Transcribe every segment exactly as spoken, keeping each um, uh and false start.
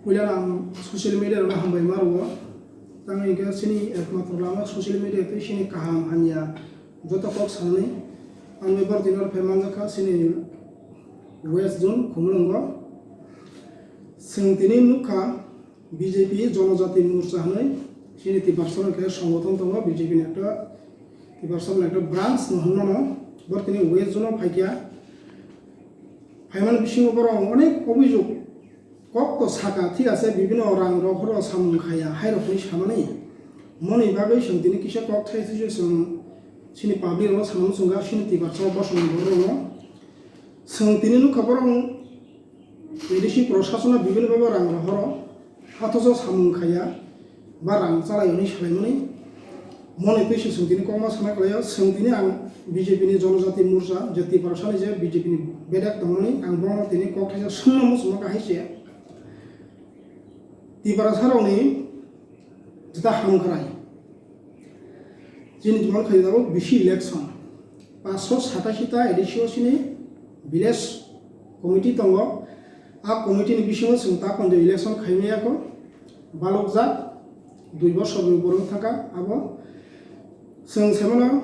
Puila ang social media rokno hambai ma rwo. Tamo hwnkhe chini ekmatro lama social media tei chini kaham hamya joto kok sanani. Ang bai borok tini oro phai manjakha chini West Zone Khumulwngo. Chwng tini nukha B J P Jonojati Morcha hwnwi chini Tiprasa no khe songothon tongo, B J P ni ekta Tiprasa ni ekta branch no hwnmano. Borok tini West Zone o phaikha. Phaimani bisingo borok onek obhijog kok to saka, thik ase, bibino rang rok horo samung khaya, hai rok hwnwi samani. Moni bagwi chwng tini kisa kok thai thai se chwng chini public rokno sana muchungo, chini Tiprasa bosong borok rokno. Chwng tini nukha borok A D C proshasano bibino bagwi rang rok horo, othocho samung khaya. Ba rang chalai hwnwi salaimani moni twi se chwng tini kokma sana kwlaio. Chwng tini ang B J P ni Jonojati Morcha je Tiprasa ni je B J P ni bedek tongmani ang bono tini kok thaisa swngno muchungma kahai se Tiprasa rokni jeta hamkrai chini jemon khaijak tabuk bisi election. Paanch sho satashi ta A D C o chini village committee tongo. A committee ni bisingo chwng ta ponjo election khaimaya kho. Balokjak dui bosor ni borok thangkha abo. Chwng saimano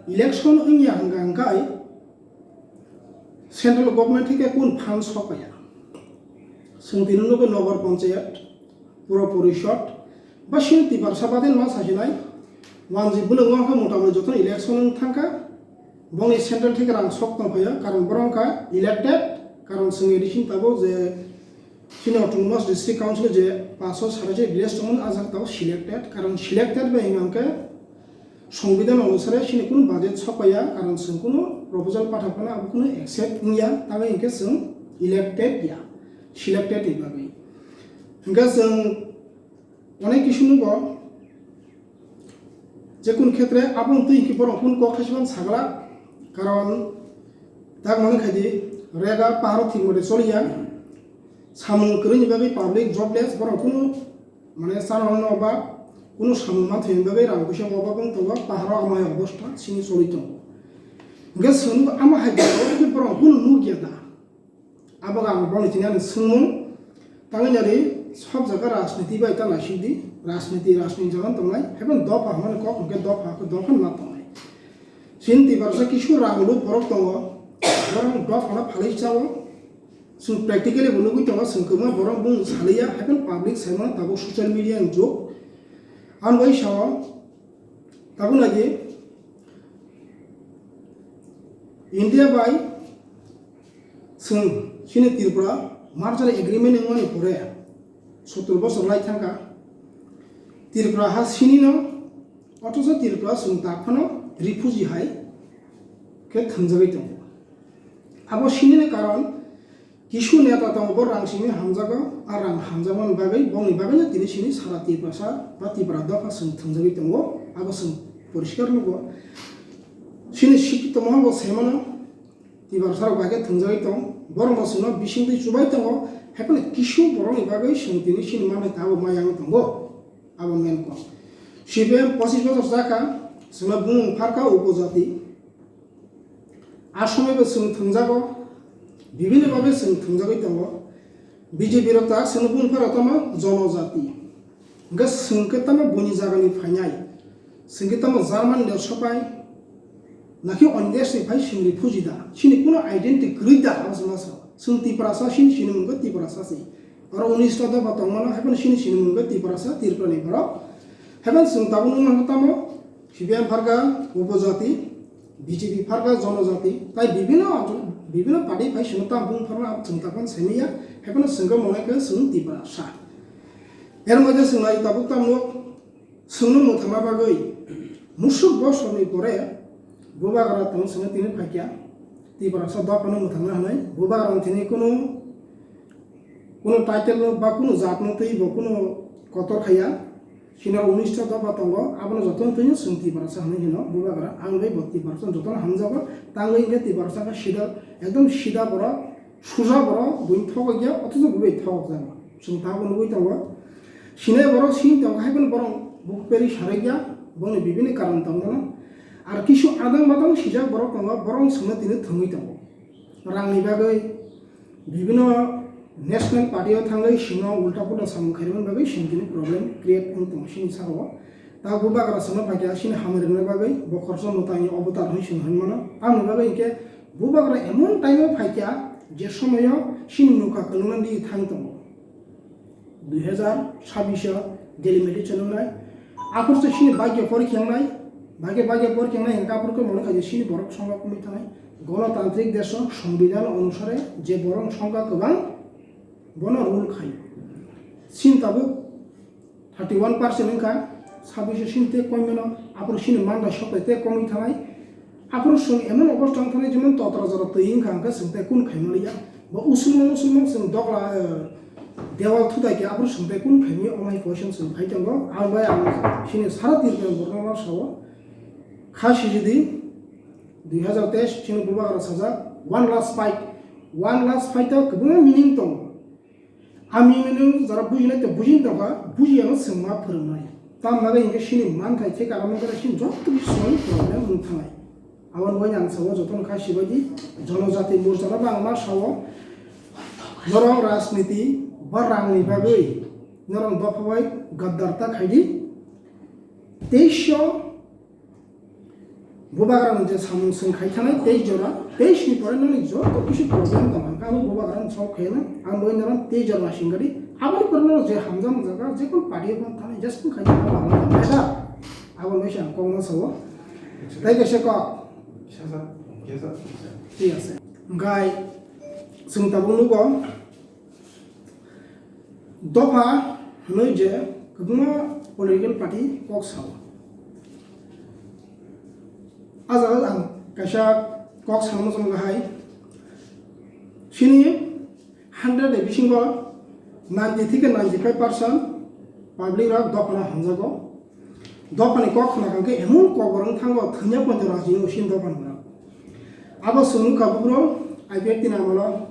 election wngya hwnkha hwnkhe central government theke kun fund sokpaiya. Chwng tini nukgo Nogor Panchayat, Pura Porishod, ba chini Tiprasa baden ma sasinai, wanjwi bwlwng wngkha motamoti jotono election wng thangkha, bongni central theke rang sok tongphaio, karon borok wngkha elected, karon chwng A D C ni tabuk je chini Autonomous District Council je paanch sho satashi village tongmani, ah jaga tabuk selected, karon selected bai hwnkhe Songbidan onusare chini kunu budget sokpaiya, karon chwng kunu proposal pathak phano abo kunu accept wngya, tamo hinkhe chwng elected ya, selected ni bagwi. Hinkhe chwng onek kisu nugo, je kun khetre abo twi hinkhe borok kunu kok thaisima sagla, karon tak mani khaidi rega paharo thik mote choliya, samung kwrwini bagwi public jobless, borok kunu mane chana hwnwi no ba kunu samung manthokni bagwi rang puisa bo ba wng tongo, paharo amai obostha chini choli tongo. Hwnkhe chwng ama hai borok khe borok kunu nukya da? Abo ang boni tini ani swngmung. Tangwi nari sob jaga rajniti bai ta naisik di, rajniti rajniti jaga tongnai, haiphano dopha hwnmani kok hwnkhe dopha khe dopha ma tongnai. Chini Tiprasa kisu rang lut borok tongo, borok dophano phalwi chao. Chwng practically bo nugwi tongo, chwng kwbangma borok bung saliya, haiphano public saimano tabuk social media ni jug. Ang bai sao, tabuk nai di, India bai chwng chini Tripura merger agreement wngmani pore sottor bosor lai thangkha. Tripura ha sinino, othocho Tripura chwng tak phano refugee hai khe thwngjagwi tongo. Abo sinini karon kisu neta tongo, bo rang simi hamjago, a rang hamjakmani bagwi, bongni bagwino tini sini sara Tiprasa ba Tipra dopha chwng thwngjagwi tongo, abo chwng poriskar nugo. Sini sikito mohor bo saimano, Tiprasa rok bai khe thwngjagwi tong, borok bo chwngno bisingtwi chubai tongo, haiphano kisu borokni bagwi chwng tini sini manwi tabuk ma yang tongo, abo main kok. C P M pochis bosor chakha, chwngno bumung pharkha upojati. A somoi bo chwng thwngjago, bibini bagwi chwng thwngjagwi tongo. B J P rok ta chwngno bumung pharo tamo jonojati. Hwnkhe chwng khe tamo buini jagani phainai? Chwng khe tamo Germany ni sopai? Nakhe on desh ni phai chwng refugee da? Chini kuno identity kwrwi da? Abo chwngno sao. Chwng Tiprasa sin, chini mungkhe Tiprasa se. Oro unis ta dopha tongmano, haiphano chini, chini mungkhe Tiprasa, Tripura ni borok. Haiphano chwng tabuk nukmano tamo? C P M pharkha upojati, B J P pharkha jonojati, tai bibino, bibino party phai chwngno tam bung pharma abo chwng tapan saimanya, haiphano chwngkhe monai khe chwng Tiprasa. Er moddhe chwng nai tabuk tamo chwngno mwthangna bagwi musuk bosorni pore bubagra tong chwngno tini phaikha, Tiprasa dophano mwthangna hwnwi bubagrano tini kunu, kunu title ba kunu jatno twi bo kunu kotor khaiya. Chini unis ta dopha tongo, abono jotono twi chwng Tiprasa hwnwi hino bubagra. Ang bai bo Tiprasa jotono hamjago, tangwi hwnkhe Tiprasa khe sida, ekdom sida borok, suja borok, buini thokok ya, othocho bo bai thokok jago. Chwng tabuk nugwi tongo. Sinai borok sini tongo, haiphano borok bukhuk peri sarai ya, bongni bibini karon tongmano. Ar kisu adang badang sijak borok tongo, borok chwngno tini thwngwi tongo. Rangni bagwi bibino National party o thangwi sino ulta pulta samung khairokmani bagwi sini tini problem create wng tongo sini sakao. Ta bubagra sino phaikha sini hamari rwna bagwi bo khoroksa mwtai ni avatar hwnwi sini hwnmano. Aboni bagwi hinkhe bubagra emon time o phaikha je somoyo sini nokha kwlwngna di thang tongo. Dui hazar sabbish o Delhi meeting chwnwngnai. Aphuru se sini bagya porikha wngnai. Bagya bagya porikha wngnai hinkhe aphuru khe mone khaidi sini borok songkha kwmwi thanai. Gonotantrik desh o songbidhan onusare je borok songkha kwbang bono rule khai. Sini tabuk thirty one percent wngkha, sabbish o sini tei koimano, aphuru sini manda sokle tei komwi thanai. Aphuru chwng emon obostha wng thanai jemon totra jora twi wngkha hwnkhe chwng tei kun khaimaliya. Bo usulmung usulmung chwng dogla, eh, dewal thutai khe aphuru chwng tei kun khaimwi omai question chwng phai tongo. Ang bai ang sini sara tirkani borokno ma sao. Kha sijidi dui hazar teis chini bubagra sajak one last fight. One last fight o kwbangma meaning tongo. Ami mwnwi jora bujinai tei bujin tongkha, bujiyano chwng ma phwrwngnai. Tamni bagwi hinkhe sini manthai theka rwmani bagwi sini joto kisi swnwi problem wng thangnai. Aboni bagwi ang sao jotono kha sibaidi Jonojati Morchano bo ang ma sao norok rajniti ba rangni bagwi norok dopha bai gaddarta khaidi. Teisho Bubagrano je samung chwng khai thanai teis jora, teis ni pore nini joto kisi problem tong hwnka abo bubagrano solve khai na, ang boi nang teis jora singari, aboni pore no je hamjak jaga je kun party o thanai just khai abo alada matter, abo no se ang kok no sao. Tai kaisa kok. Thik ase. Hwnkhe chwng tabuk nugo. Dopha hwnwi je kwbangma political party kok sao. A jaga ang kaisa kok sanma chong hai. Sini hundred ni bisingo ninety theke ninety five percent public rok dophano hamjago. Dophani kok khna khe emon kok borok thango thwnya ponjo raji o sini dophani borok. Abo chwng nukha bubro I P F T ni amolo.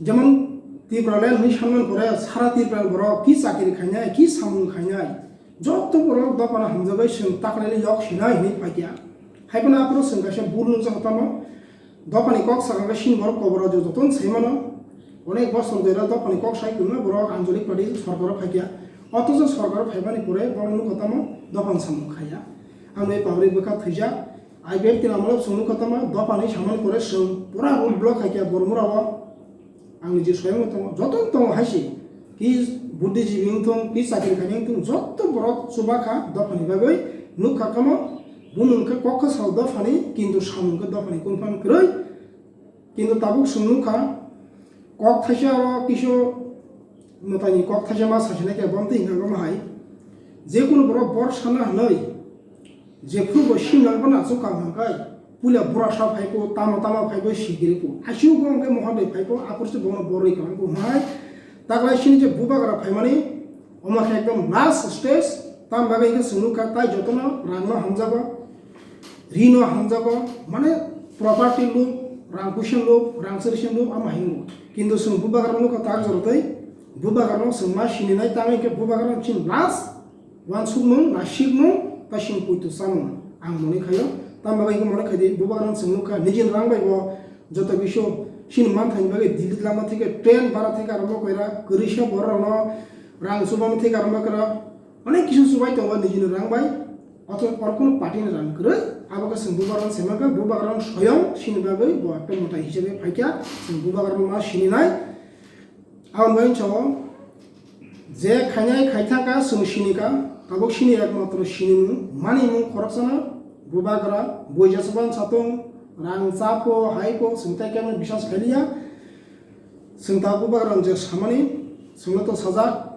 Jemon Tipraland hwnwi sanmani pore sara Tipraland borok ki chakri khainai, ki samung khainai, joto borok dophano hamjagwi chwng taklaini yok sinai hwnwi phaikha. Haiphano aphuru chwng kaisa bul nukjago tamo. Dophani kok sakha khe sini borok kobor rajyo jotono sai mano. Onek bosor dera dophani kok sai kwrwngma borok Anjali Party sorkaro phaikha. Othocho sorkaro phaimani pore borok nukha tamo dophani samung khaiya. Ang bai public bwkha thwijak. I P F T ni amolo chwng nukha tamo dophani samani pore chwng pura road block khaikha Bormura o. Ang niji swyango tongo, joto tongo hai se. Ki buddhijibi wng thung, ki chakri khainai wng thung, joto borok chubakha dophani bagwi nukha tamo. Bumung khe kok khe sao dophani, kintu samung khe dophani kunphan kwrwi. Kintu tabuk chwng nukha, kok thaisa o kisu mwtaini kok thaisa ma sasinai khe bo twi hwnkha khe ma hai. Jekunu borok bor sana hwnwi, jephru bo simlangbo nachukkha hwnkha khe, puila burasa phaibo, tamo tamo phaibo, sigiribo. Aswk bo hwnkhe mohobai phaibo, aphuru se bono borwi kwlangbo hwnwi. Taklai sini je bubagra phaimani, omo khe ekdom last stage, tam bagwi hwnkhe chwng nukha tai jotono rangno hamjago. Rino hamjago, mane property lub, rang puisa lub, rang chwrwisa lub, ama hingo. Kintu chwng bubagrano nukha tak jora tei bubagrano chwng ma sininai tangwi khe bubagrano chini last uansukmung, nasikmung, ta chini poito chamung. Ang mone khaio, tamo bagwi khe mone khaidi bubagrano chwng nukha nijini rang bai bo joto kisu chini manthai bagwi Delhi lama theke train bara theke aro mo koira kwrwisa borok rokno rang chubama theke aro mo koira. Onek kisu chubai tongo nijini rang bai, othoba oro kunu party ni rang kwrwi, abo khe chwng bubagrano se mankha, bubagrano soyong sini bagwi bo ekta mwtai hisabe phaikha, chwng bubagrano ma sininai. Aboni bagwi sao, je khainai khaithangkha chwng sinikha, tabuk sini ekmatro sinimung, manimung khoroksano bubagra, buija chuban satung, rang chapho, haipho, chwng tei kebo biswas khailiya. Chwng tabuk bubagrano je samani, chwngno to sajak,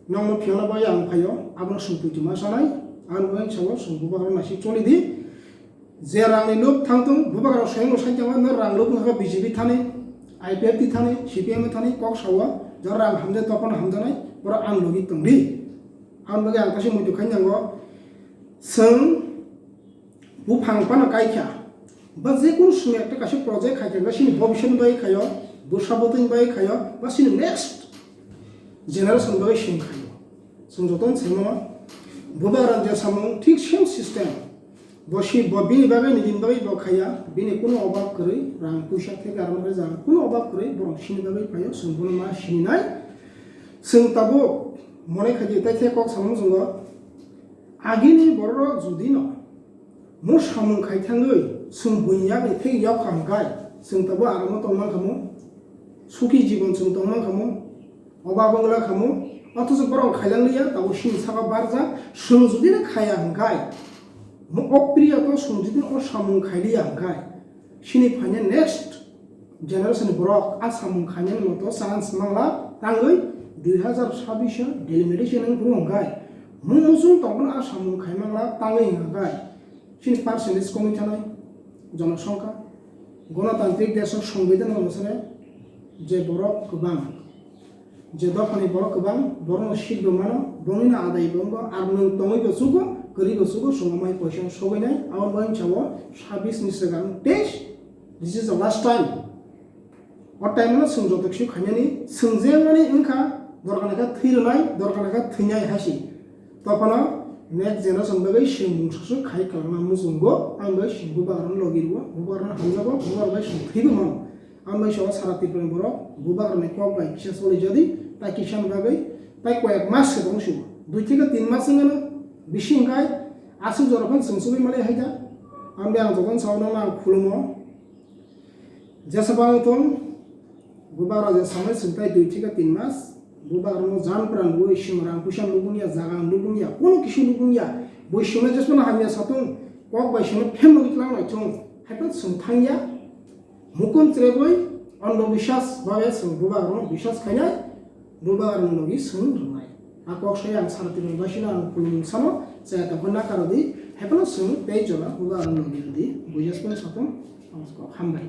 nokno phiyokna bai ang phaio, abono chwng poito ma sanai, ang bai sao chwng bubagrano naisik choli di. Je rangni lub thang tung, bubagrano swngno sai tongo, no rang lub wngkha B J P thani, I P F T thani, C P M thani, kok sao, jora rang hamjak, dophano hamjaknai, borok ang logi tong di. Aboni bagwi ang kaisa muitu khainai nango, chwng buphang phano kaikha, ba je kunu simi ekta kaisa project khaikha, ba chini bobiswt bai khaio, bwsa bwtwini bai khaio, ba chini next generation bai simi khaio. Chwng jotono sai mano, bubagrano je samung thik same system. Bo si, bo bini bagwi, nijini bagwi bo khaiya, bini kunu obab kwrwi, rang puisa theke aro rwjak, kunu obab kwrwi, borok sini bagwi phaio, chwng bono ma sininai. Chwng tabuk mone khaidi, tei khe kok samung chwngo, agini bororok judino mo samung khai thangwi, chwng buini yagni theke yok kha hwnkhe, chwng tabuk aramo tong man kha mo, suki jibon chwng tong man kha mo, obab wngla kha mo, othocho borok khailang liya, tabuk sini saka barjak, chwng judino khaiya hwnkhe, mo opriya to chwng judino o samung khai liya hwnkhe, sini phaina next generation ni borok a samung khainani moto chance mangla tangwi dui hazar chabbish o delimitation wng phuru hwnkhe mung muchung tongphano a samung khai mangla tangwi hwnkhe chini percentage komwi thanai jonosongkha. Gonotantrik desh o songbidan onusare je borok kwbang, je dophani borok kwbang, borokno seat bo mano, bongni no adai bo wngo, ar nwng tongwi bo chugo, kwrwi bo chugo, chwng amai poisa sogwi nai, aboni bagwi chao chabbish ni swkang teis, this is the last time. O time no chwng joto kisi khainani, chwng je mani wngkha, dorkar naikha thwi rwnai, dorkar naikha thwinai hai se. Tophano next generation bagwi chwng mungsa khai kwlangma muchungo, ang bai chwng bubagrano logi rwo, bubagrano hamjago, bubagrano bai chwng thwibo mano. Ang bai sao sara Tripura ni borok bubagrani kok bai kisa choli jadi, tai kisa ni bagwi, tai koyek mas se tong sio. Dui theke tin mas wngkha no bisi hwnkhe aswk jora phano chwng chugui mali hai da. Ang bai ang jotono sao nono ang khulumo. Jesa bang tong, bubagra je samai chwng tai dui theke tin mas, bubagrano jan pran rwi sing rang puisa lubung ya, jaga lubung ya, kono kisi lubung ya, bui sino jesmano hamya satung, kok bai sino phem logwi tlang nai thung, hai phano chwng thang ya. Mukun chrebwi andhobiswas babe chwng bubagrano biswas khainai, bubagrano logi chwng rwnai. A kok sai ang sara Tripura basino ang khulumung sano, chaya tongkha nakarodi, hai phano chwng tei jora bubagrano logi rwdi, buijaspano satung, hambai.